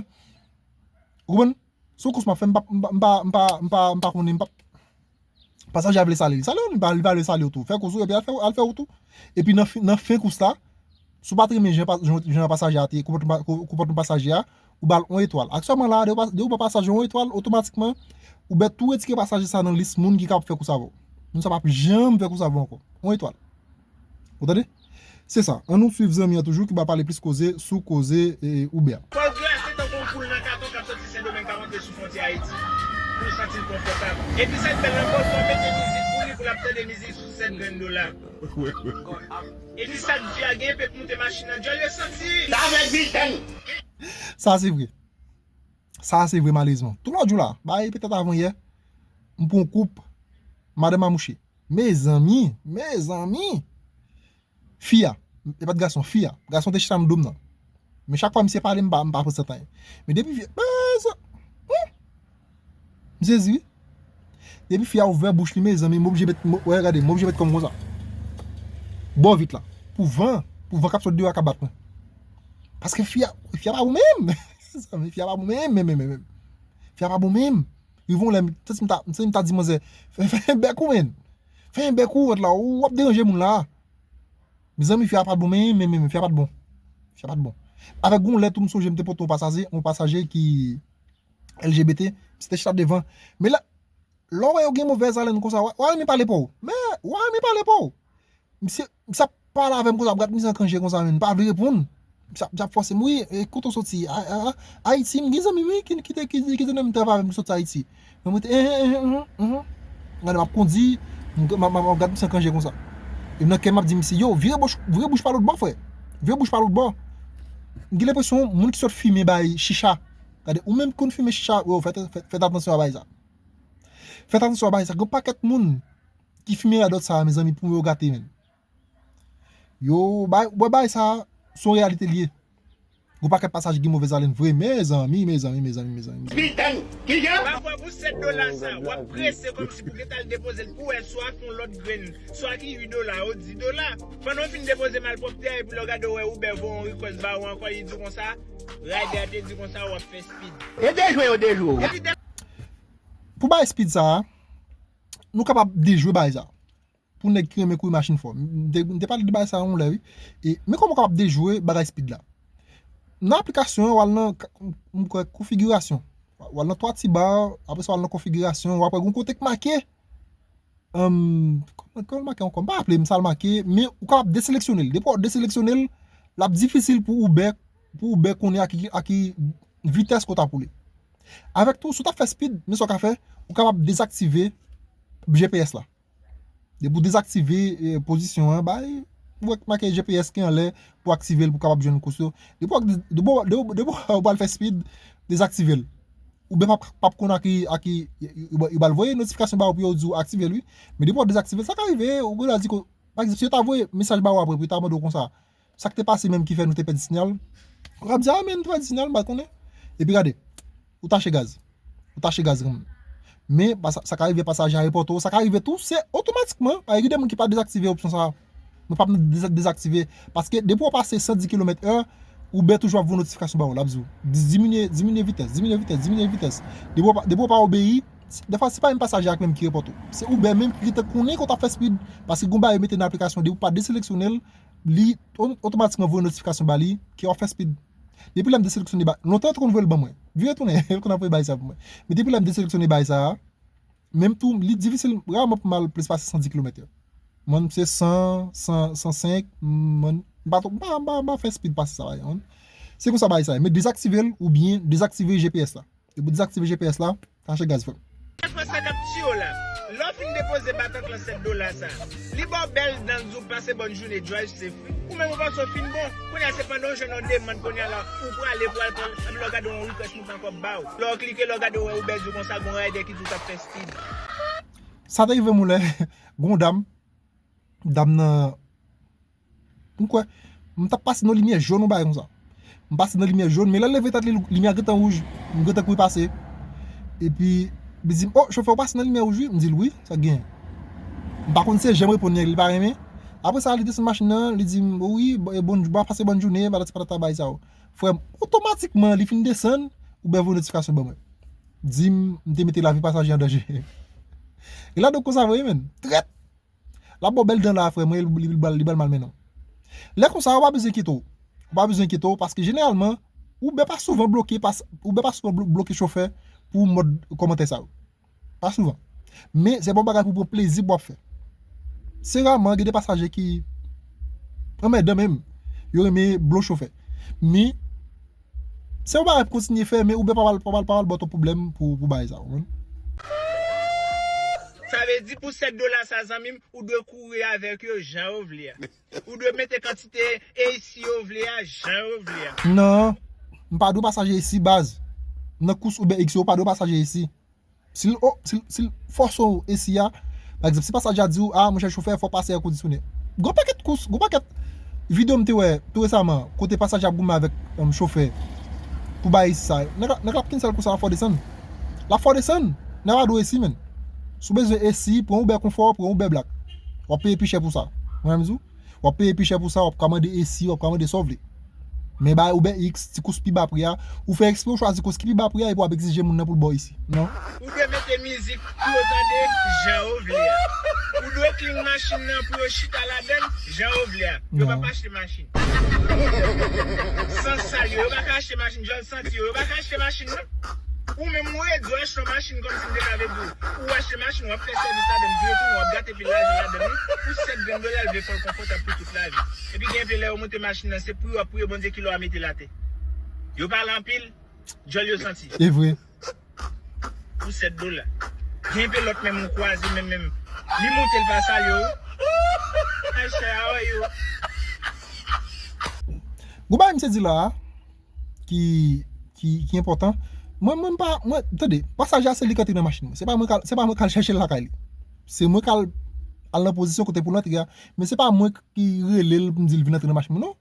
Ou konprann? Se yon kous m ap fè, m pa, m pa, m pa, m pa, m pa, m pa konnen, m pa. Pasaje a vle sale, li sale w, li pa, li pa vle sale w tou. Fè kous ou, epi al fè, al fè wout ou. Epi nan fen, nan fen kous la, si w pa t renmen jan pa-, jan, jan pasaje a te, konpòtman, konpòtman pasaje a, ou ba l yon etwal. Aktyèlman la, depi w pa, depi w ba pasaje yon etwal, otomatikman, Uber tou retire pasaje sa nan lis moun ki ka ap fè kous avè w. Moun sa p ap janm fè kous avè w ankò. Yon etwal. Ou tande? Se sa. Ann nou swiv zanmi an toujou ki ba pale plis koze sou koze, e, Uber. Fò l glase tankou yon poul nan katon k ap soti Sendomeng k ap antre sou fwontyè Ayiti pou l santi l konfòtab. Epi sa k bèl ankò, fò w mete mizik pou li, pou l ap tande mizik sou sèt grenn dola. Epi sa k di a gen, pep moute machin nan, djòl yo santi. Sa avèk Viltèn. Sa se vre. Sa se vre, malerezman. Tou lòt jou la, bay petèt avan yè, m pran yon koup, madanm a mouche. Mezanmi, mezanmi! Fi a, e pa t gason, fi a. Gason te chita nan do m nan. Men chak fwa misye pale, m pa, m pa pran sèt anyen. Men depi fi a, mezan-, hmm! M sezi, wi. Depi fi a ouvè bouch li, mezanmi, m oblije met, m, wè, gade, m oblije met kò m konsa. Bò vit la. Pou van, pou van k ap sot deyò a ka bat mwen. Paske fi a, fi a pa bon menm. Mezanmi, fi a pa bon menm, menm, menm, menm. Fi a pa bon menm. Rive yon lè, m santi m ta, m santi m ta di manzè, fè, fè bèk ou, menn. Fè bèk ou, rant la, ou ap deranje moun la. Mezanmi, fi a pa t bon, menm, menm, menm, fi a pa t bon. Fi a pa t bon. Avèk yon lè tou, m sonje m te pote yon pasaje, yon pasaje ki L G B T, misye te chita devan. Men lè, lè w wè yo gen movèz alèn konsa, w a, w a renmen pale pa w. Men, w a renmen pale pa w. Misye, misye ap pale avè m konsa, ap gad misye an kanje konsa, men m pa vle reponn. Misye ap, misye ap fòse m, wi, e, kote w soti? A, a, a, Ayiti, m gen zanmi m, wi, ki, ki te, ki, ki te nan menm travay avè m, ki soti Ayiti. Men mwen te, eh, eh, eh, eh, eh. Gade, m ap kondi, m, m, m, m ap gad misye an kanje konsa. E nan kè m ap di misye, yo, vire bouch, vire bouch pa lòt bò, frè. Vire bouch pa lòt bò. M gen lenpresyon moun ki sot fimen bay chicha. Gade, ou menm ki konn fimen chicha, yo, fè, fè, fè atansyon a bagay sa. Fè atansyon a bagay sa. Gen pakèt moun ki fimen radòt sa, mezanmi, pou yo gate, menm. Yo, bay, bwè bagay sa, se yon reyalite l ye. Gon pakèt pasaj gen movèz alen vre, mezanmi, mezanmi, mezanmi, mezanmi, mezanmi. Pafwa pou sèt dola sa, w ap prese kòmsi pou gentan al depoze l pou wè swa fè yon lòt grenn, swa ki uit dola ou dis dola. Pandan w fin depoze malpwòpte a, epi lè w gade w wè Uber voye yon request ba ou ankò, li di w konsa, rider a te di konsa w ap fè speed. E dejwe yo dejwe w. Epi de- Pou bay speed sa a, nou kapab dejwe bagay sa a. Pou nèg ki renmen kouri machin fò. M te, m te pale de bagay sa a yon lè, wi. E, men kòman w kapab dejwe bagay speed la? Nan aplikasyon an, w al nan, m kwè, konfigirasyon. W al nan twa ti ba, apre sa w al nan konfigirasyon, w ap wè gon kote k make. Kòman, kòman l make ankò? M pa raple m sa l make, men ou kapab deseleksyone l. Depi w deseleksyone l, l ap difisil pou Uber, pou Uber konnen a ki, a ki vitès ke w t ap woule. Avèk tou, si w t ap fè speed, men sa w ka fè, ou kapab dezaktive G P S la. Depi w dezaktive eh, pozisyon an, bay, ou wè k make G P S ki anlè pou aktive l pou kapab jwenn kous yo. Depi w ak- depi w- depi w- depi w pral fè speed, dezaktive l. Oubyen p ap p ap konn a ki a ki yo pral voye notifikasyon ba ou pou yo di w aktive l wi. Men depi w dezaktive l, sa ka rive, ou genlè di ko pa egzanp, si yo ta voye mesaj ba ou apre pou yo ta mande w konsa, sa k te pase menm ki fè nou te pèdi siyal? Ou ap di, a men, nou te pèdi siyal, m pa konnen. Epi gade, ou tache gaz. Ou tache gaz kanmenm. Men, sa ka rive pasaje a repòte w, sa ka rive tou, se otomatikman, gen de moun ki pa dezaktive opsyon sa a. Mwen p ap deza- dezaktive, paske depi w pase san dis kilomèt è, Uber toujou ap voye notifikasyon ba ou, l ap di w, diminye, diminye vitès, diminye vitès, diminye vitès. Depi w pa, depi w pa obeyi, dèfwa se pa menm pasaje a menm ki repòte w. Se Uber menm ki te konnen ke w t ap fè speed, paske gon bagay yo mete nan aplikasyon, depi w pa deseleksyone l, li otomatikman voye notifikasyon ba li ke w ap fè speed. Depi lè m deseleksyone bagay, lontan yo te konn voye l ban mwen. Vire tounen, yo konn ap voye bagay sa pou mwen. Men depi lè m deseleksyone bagay sa a, menm tou, li difisil, raman pou m al plis pase san dis kilomèt è. Mwen, se san, san, san senk, mwen, m pa, m pa, m pa, m pa fè speed pase sa, pa yon. Se konsa bagay sa ye. Men dezaktive l oubyen dezaktive G P S la. Depi w dezaktive G P S la, tache gaz frè m. Fransa k ap tiye w la. Lè w fin depoze batant lan sèt dola sa, li ba w bèl dan l di w pase bòn jounen, drive safe. Ou menm ou panse w fin bon. Kounye a se pandan w jwenn yon demann kounye a la, ou prale pou al pran l, epi lè w gade yon request move ankò ba w. Lè w klike, lè w gade w wè Uber di w konsa, gon rider ki di w k ap fè speed. Sa te rive m yon lè, gon dam, dam nan, m kwè, m t ap pase nan limyè jòn yon bagay konsa. M pase nan limyè jòn, men lè l leve tèt li, limyè a gentan wouj, m gentan kouri pase. Epi, li di m, o, chofè, ou pase nan limyè wouj wi? M di l wi, sa k genyen? M pa konn se jan m reponn nèg li pa renmen. Apre sa, li desann machin nan, li di m, o wi, bon, bon, bon, pase bòn jounen, patati patata bagay sa yo. Frè m, otomatikman, li fin desann, Uber voye notifikasyon ban mwen. Di m, m te mete lavi pasaje an danje. E la donk konsa vre, menn. Trèt! L ap ba w bèl dan la, frè mwen, li, li, li bal, li bal malmennen w. Lè konsa, ou pa bezwen enkyete w. Ou pa bezwen enkyete w, paske jeneralman, Uber pa souvan bloke, pa, Uber pa souvan blo- bloke chofè pou mòd kòmantè sa yo. Pa souvan. Men, se pa yon bagay pou pran plezi pou w ap fè. Se raman, gen de pasaje ki anmèdan menm. Yo renmen blo chofè. Men, se yon bagay pou kontinye fè, men Uber pa pral, pa pral, pa pral ba w twòp pwoblèm pou, pou bagay sa, ou konprann? Sa vle di pou sèt dola sa, zanmi m, ou dwe kouri avèk yo jan yo vle a. Ou dwe mete kantite A C yo vle a, jan yo vle a. Non, m pa dwe pasaje A C baz. Nan kous Uber Eats yo, ou pa dwe pasaje A C. Si l, o, si l, si l fòse w A C a, pa egzanp, si pasaje a di w, a, monchè chofè, fò w pase èkondisyonnen. Gon pakèt kous, gon pakèt videyo m te wè tou resaman, kote pasaje ap goumen avèk, em, chofè pou bay A C sa. Nèg la, nèg la ap kenbe sèl kou sa, l ap fè w desann. L ap fè w desann. Nèg la pa dwe A C, menn. Si w bezwen A C, pran Uber Confort, pran Uber Black. W ap peye pi chè pou sa. Ou konprann sa m di w? W ap peye pi chè pou sa, w ap ka mande A C, w ap ka mande sa w vle. Men bay Uber Eats, ti kous pi ba pri a, ou fè eksprè ou chwazi kous ki pi ba pri a epi w ap egzije moun nan pou l ba w A C. Non. Ou dwe mete mizik pou yo tande jan yo vle a. Ou dwe clean machin nan pou yo chita ladan l jan yo vle a. Yo p ap achte machin. Sans sal yo, yo pa ka achte machin, djòl santi yo, yo pa ka achte machin non. Ou menm ou redi w achte yon machin kòmsi m te ka vle di w. Ou achte machin, w ap fè sèvis ladan l, vire tounen, w ap gate pil lajan ladan l wi. Pou sèt grenn dola, l vle fè w konfòtab pou tout lavi. Epi gen de lè yo monte machin nan, se priye w ap priye Bondye ki lè w a mete l atè. Yo pale anpil, djòl yo santi. E vre. Pou sèt dola. Gen de lòt menm ou kwaze menm menm. Li monte l pa salye w. Hi, Shay, how are you? Gon bagay misye di la a, ki, ki, ki enpòtan. Mwen, mwen pa, mwen, tande, pasaje a se li k antre nan machin mwen. Se pa mwen k al, se pa mwen k al chèche l lakay li. Se mwen k al, al nan pozisyon kote pou l antre a. Men se pa mwen ki rele l pou m di l vin antre nan machin mwen, non.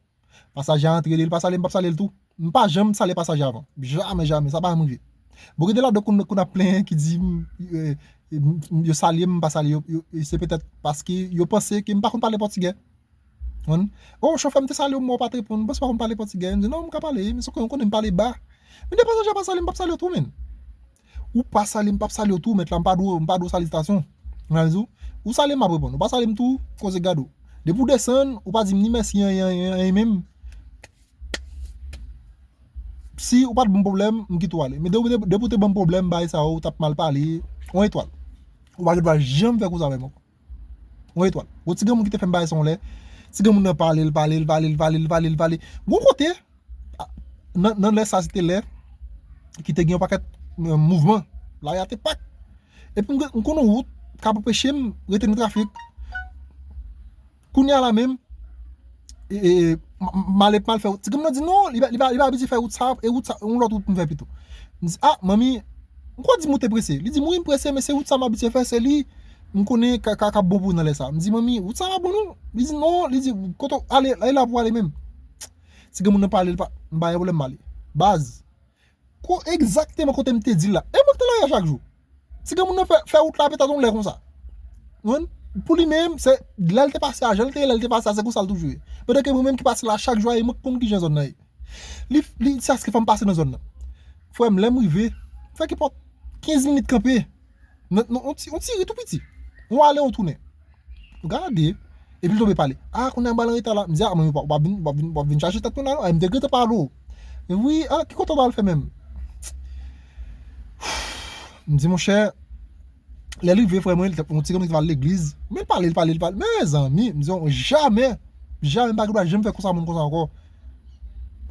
Pasaje a antre li, li pa sale, m p ap sale l tou. M pa janm sale pasaje avan. Jamè, jamè, sa pa janm rive. Bon, gen de ladan koun, koun ap plenyen ki di, m, e, e, m, yo salye m, m pa salye yo, yo, e se petèt paske yo panse ke m pa konn pale pòtigè. Konprann? Oh, chofè, m te salye w, men w pa t reponn. M panse w pa konn pale pòtigè. M di, non, m ka pale, men sou ke w konnen m pale ba. Men de pasaje a pa salye m, m p ap salye w tou, menn. Ou pa salye m, m p ap salye w tou, mèt la, m pa dwe, m pa dwe w salisitasyon. Ou analize w? Ou salye m, m ap reponn. Ou pa salye m tou, koze gade w. Depi w desann, ou pa di m ni mèsi, anyen, anyen, anyen menm. Si ou pa t ban m pwoblèm, m kite w ale. Men depi, depi, depi w te ban m pwoblèm, bagay sa yo, ou t ap mal pale, yon etwal. Ou pa gen dwa janm fè konsa avè m ankò. Yon etwal. Gon ti granmoun ki te fè m bagay sa yon lè. Ti granmoun nan pale, l pale, l pale, l pale, l pale, l pale, l pale. Gon kote, a, nan, nan lè sa, se te lè ki te gen yon pakèt, e, mouvman. Lari a te pak. Epi m, m konn yon wout k ap anpeche m rete nan trafik. Kounye a la menm, e, e, e, m, m ale mal fè wout. Ti granmoun nan di non, li pa, li pa, li pa abitye fè wout sa, e wout sa, yon lòt wout pou m fè pito. M di, a, manmi, m kwè di m ou te prese. Li di m wi, m prese, men se wout sa m abitye fè, se li m konnen ka, ka, ka bon pou nan lè sa. M di, manmi, wout sa pa bon non. Li di non, li di, kote w ale, e la pou ale menm. Ti granmoun nan pale, li pa, m pa gen pwoblèm, m ale. Baz, Ko, egzakteman kote m te di l la. E mwen ki te lari a chak jou. Ti granmoun nan fè, fè wout la petèt yon lè konsa. Ou konprann? Pou li menm, se lè l te pase a, jan l te ye lè l te pase a, se konsa l toujou ye. Pandan ke mwen menm ki pase la chak jou a, e mwen k konn kijan zòn nan ye. Li, li di sa, èske fò m pase nan zòn nan. Frè m, lè m rive, m fè kenpòt kenz minit kanpe. Nan, nan, on ti, on ti ri tou piti. On ale, on tounen. Ou gade. Epi l tonbe pale. A, kounye a m pral an reta la. M di, a, men w ap, w ap vin, w ap vin, w ap vin chache tèt mwen la, non? A, m te gentan pale w. E wi, a, ki kote w pral fè menm? M di, monchè, lè l rive, frè mwen, li t ap, yon ti granmoun ki t al legliz. Men l pale, l pale, l pale. Mezanmi, m di, jamè, jamè, m pa gen dwa janm fè konsa moun konsa ankò.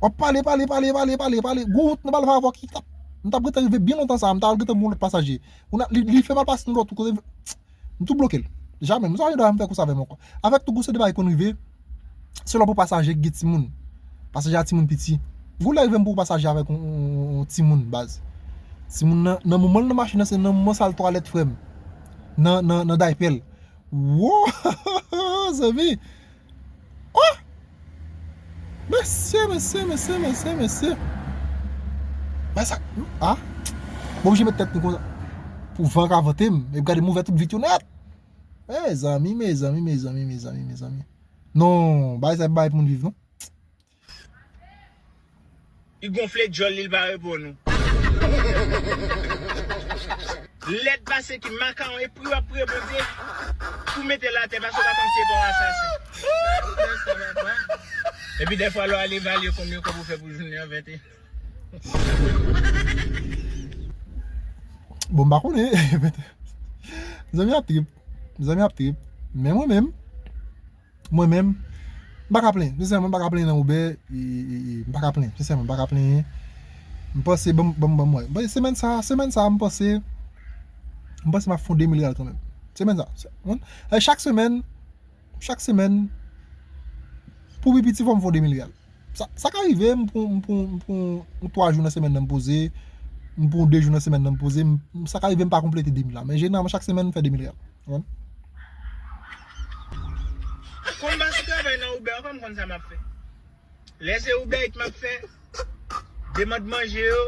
W ap pale, pale, pale, pale, pale, pale. Gwo wout nan Balva avò ki t ap, m t ap gentan rive byen lontan sa, m t al gentan pran yon lòt pasaje. Ou nan, li, li fè m al pase nan lòt kote. M tou bloke l. Jamè. M sa janm fè konsa avè m ankò. Avèk tou gwo se de bagay konn rive. Se lè w pran pasaje ki gen timoun. Pasaje a timoun piti. Gwo lè rive m pran pasaje avèk yon, yon, yon, yon timoun baz. Timoun nan, nan moman l nan machin nan, se nan moman sa l twalèt frè m. Nan, nan, nan daypè l. Wo! Zanmi! Oh! Mesye, mesye, mesye, mesye, mesye. Bay sa. Ah! Mwen oblije met tèt mwen konsa. Pou van ka vante m. Epi gade m ouvè tout vit yo nèt. Mezanmi, mezanmi, mezanmi, mezanmi, mezanmi. Non, bay sa bay pou moun viv non. Li gonfle djòl li, li pa reponn ou. Lèd pase ki makawon e pri w ap remonte pou mete l atè paske w pa konn se pa w asasen. Epi dèfwa lè w al evalye konbyen kòb ou fè pou jounen an, vente. Bon, m pa konnen. Zanmi ap trip. Zanmi ap trip. Men mwen menm, mwen menm, m pa ka plenyen. Sensèman, m pa ka plenyen nan Uber. E, e, e, m pa ka plenyen. Sensèman, m pa ka plenyen. M panse, ban m, ban m, ban m wè. Bon, semèn sa, semèn sa, m panse, m panse m ap fè yon de mil riyal kanmenm. Semèn sa. Se, e, chak semèn, chak semèn, pou pi piti, fò m fè yon de mil riyal. Sa, sa ka rive, m pran, m pran, m pran yon twa jou nan semèn nan m poze, m pran de jou nan semèn nan m poze, m, sa ka rive m pa konplete de mil la. Men jeneralman, chak semèn, m fè de mil riyal. Ou konprann? Kòm m pa sou travay nan Uber ankò, m konn sa m ap fè. Lè se Uber Eats m ap fè, demann manje yo,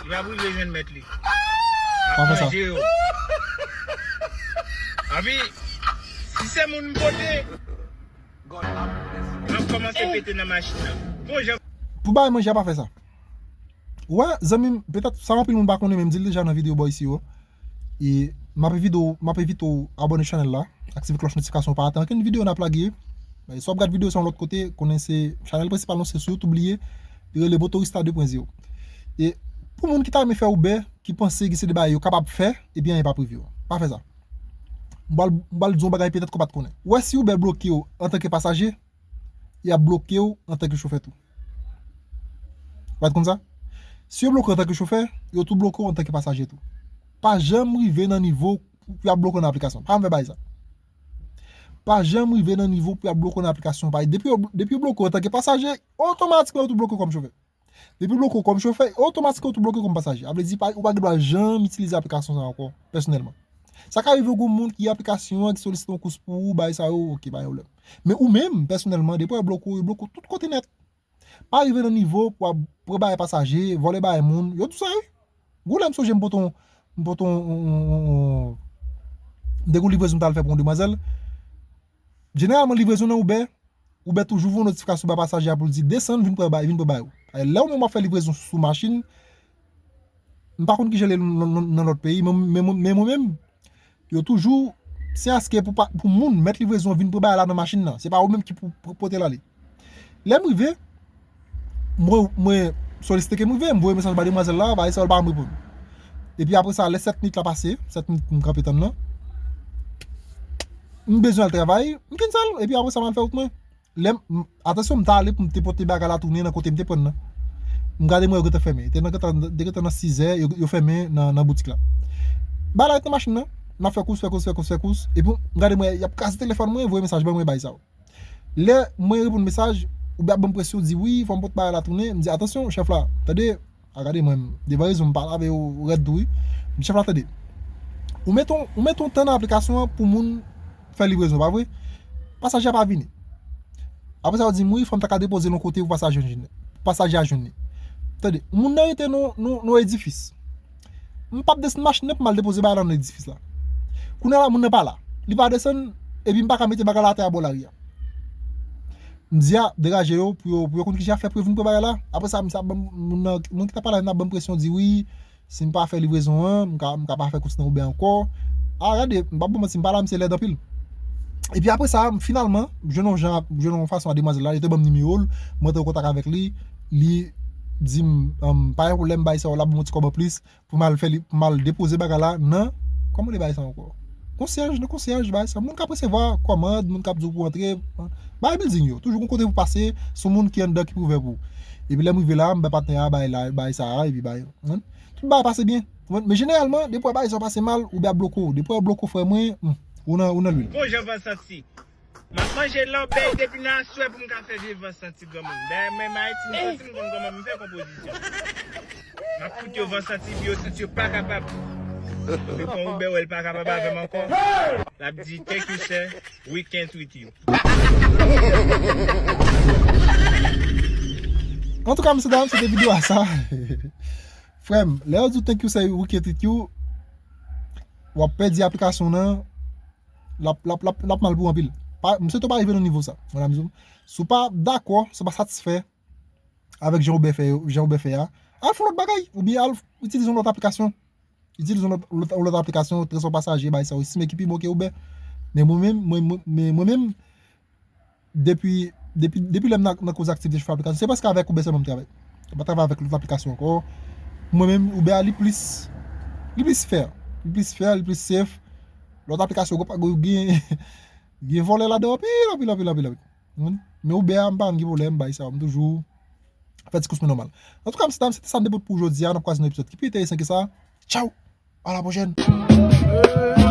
li p ap rive jwenn mèt li. M ap manje yo. Epi, si se moun m pote, m ap kòmanse pete nan machin nan. Bon jan. Pou bay manje a pa fè sa. Ou wè, zanmi m, petèt sa anpil moun pa konnen, men m di l deja nan videyo bò isi yo. E m ap envite w, m ap envite w abòne chanèl la, aktive klòch notifikasyon pa rate ankenn videyo n ap lage. E si w ap gad videyo sa yon lòt kote, konnen se chanèl prensipal nou se sou YouTube li ye, li rele Motorista de pwen zewo. E pou moun ki ta renmen fè Uber, ki panse gen se de bagay yo kapab fè, ebyen anyen p ap rive yo. Pa fè sa. M pral, m pral di w yon bagay petèt ke w pa t konnen. Ou wè si Uber bloke w antanke pasaje, y ap bloke w antanke chofè tou. Ou pa t konn sa? Si yo bloke w antanke chofè, yo tou bloke w antanke pasaje tou. Pa janm rive nan nivo pou y ap bloke w nan aplikasyon. Pa janm fè bagay sa. pa janm rive nan nivo pou y ap bloke w nan aplikasyon. Paske depi yo, depi yo bloke w antanke pasaje, otomatikman yo tou bloke w kòm chofè. Depi yo bloke w kòm chofè, otomatikman yo tou bloke w kòm pasaje. A vle di, pa, ou pa gen dwa janm itilize aplikasyon sa ankò, pèsonèlman. Sa ka rive w gen moun ki aplikasyon an, ki solisite yon kous pou ou, bay sa yo, oke, pa gen pwoblèm. Men ou menm, pèsonèlman, depi yo bloke w, yo bloke w tout kote nèt. Pa rive nan nivo pou ap pran bagay pasaje, vòlè bagay moun. Yo tou sa, wi. Gwo lè m sonje m pote yon, m pote yon, yon, yon, yon, m te gen yon livrezon m t al fè pou yon demwazèl. Jeneralman, livrezon nan Uber, Uber toujou voye yon notifikasyon ba pasaje a pou l di, desann, vin pran bagay, vin pran bagay ou. Lè ou menm w ap fè livrezon sou machin, m pa konn kijan l ye nan, nan, nan lòt peyi, men, men, men mwen menm, yo toujou, se aske pou, pa- pou moun, mèt livrezon an vin pran bagay la nan machin nan. Se pa ou menm ki pou, pou pote l ale. Lè m rive, mwen, mwen solisite ke m rive, m voye mesaj ba demwazèl la, bagay sa yo, l pa janm reponn. Epi apre sa, lè sèt minit la pase, sèt minit m kanpe tann nan, m bezwen al travay, m cancel, epi apre sa, m al fè wout mwen. Lè m, m- atansyon, m t ale pou m te pote bagay la tounen nan kote m te pran nan. M gade m wè yo gentan fèmen. Te nan gentan, te gentan nan sizè, yo, yo fèmen nan, nan boutik la. Bagay la ret nan machin nan. M ap fè kous, fè kous, fè kous, fè kous. Epi m gade m wè y ap kraze telefòn mwen, voye mesaj ban mwen bay sa yo. Lè mwen reponn mesaj, Uber ap ban m presyon, di, wi, fò m pote bagay la tounen. M di, atansyon, chèf la, tande, a gade mwen, devan rezon, m pale avè yo rèd tou, wi. M di, chèf la, tande. Ou mete yon, ou mete yon tan nan aplikasyon an pou moun fè livrezon, pa vre? Pasaje a pa vini. Apre sa, yo di m, wi, fò m ta ka depoze l yon kote pou pasaje a jwenn, pasaje a jwenn li. Tande, moun nan rete nan, nan, nan edifis. M p ap desann machin nan pou m al depoze bagay la nan edifis la. Kounye a la, moun nan pa la. Li pa desann, epi m pa ka mete bagay la atè a bò lari a. M di a, degaje yo, pou yo, pou yo konn kijan y ap fè pou yo vin pran bagay la. Apre sa, misye ap ban m, moun nan, moun ki t ap pale avè m nan ap ban m presyon, di, wi, si m pa fè livrezon an, m ka, m ka pa fè kous nan Uber ankò. A, gade, m p ap ba w manti, m pale a misye lèd anpil. Epi apre sa, finalman, m jwenn yon jan, m jwenn yon fason a demwazèl la, li te ban m nimewo l, m rantre an kontak avèk li, li di m, um, pa gen pwoblèm, bay sa yo, l ap ban m yon ti kòb anplis pou m al fè li, pou m al depoze bagay la nan, kòman li bay sa ankò? Konsyèj, nan konsyèj, bagay sa. Moun k ap resevwa kòmand, moun k ap di w pou antre, bagay building yo. Toujou gon kote pou pase, se yon moun ki anndan ki pou ouvè pou ou. Epi lè m rive la, m bay patnè a, bay la, bay sa a, epi bay, konprann? Tout bagay pase byen. Konprann? Men jeneralman, depi w wè bagay sa yo pase mal, Uber ap bloke w. Depi w wè yo bloke w, frè mwen, hmm, ou nan, ou nan lwil. Bon jan van santi. M ap manje lòbèy depi nan aswè pou m ka fè vye van santi granmoun. Dayè, menm Ayiti, m santi m konn kòman m fè konpozisyon. M ap fout yo van santi, yo santi yo pa kapab. Epi kon Uber wè l pa kapab avè m ankò, l ap di, thank you, sir. We can't with you. Antouka, mesye dam, se te videyo a sa. Frè m, lè yo di w thank you, sir, we can't with you, w ap pèdi aplikasyon nan, l ap, l ap, l ap, l ap mal pou w anpil. Pa, m swete w pa rive nan nivo sa. Mwen la, m di w, si w pa dakò, si w pa satisfè avèk jan Uber fè yo, jan Uber fè a, al fè yon lòt bagay, oubyen al itilize yon lòt aplikasyon. Itilize yon lòt, lòt, lòt aplikasyon, transfè pasaje, bay sa yo, estime ki pi bon ke Uber. Men mwen menm, mwen, mwen, men mwen menm, depi, depi, depi lè m nan, nan koze aktivite chofè aplikasyon, se prèske avèk Uber sèlman m travay. M pa travay avèk lòt aplikasyon ankò. Mwen menm, Uber a, li plis, li plis fè. Li plis fè, li plis safe. Lòt aplikasyon, gen, gen vòlè ladan anpil, anpil, anpil, anpil, anpil. Konprann? Men Uber a, m pa janm gen pwoblèm, bay sa yo, m toujou fè ti kous mwen nòmal. Antouka, mesye dam, se te sa m te pote pou jodi a, n ap kwaze nan epizòd ki pi enteresan ke sa. Tchaw! A la pwochèn!